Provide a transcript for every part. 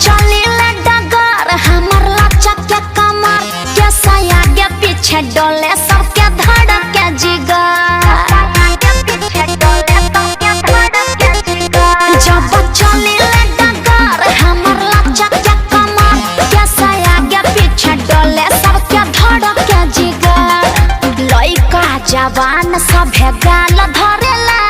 चली डगर हमर लचक के कमर के आगे पीछे डोले सबके धड़के जिगर। जब चली डगर हमर लचक के कमर के आगे पीछे डोले सबके धड़के जिगर। लइका जवान सभे गाल धरेला,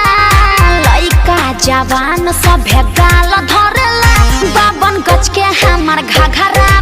लइका जवान सभे गाल धरेला। 52 गज के हमर घघरा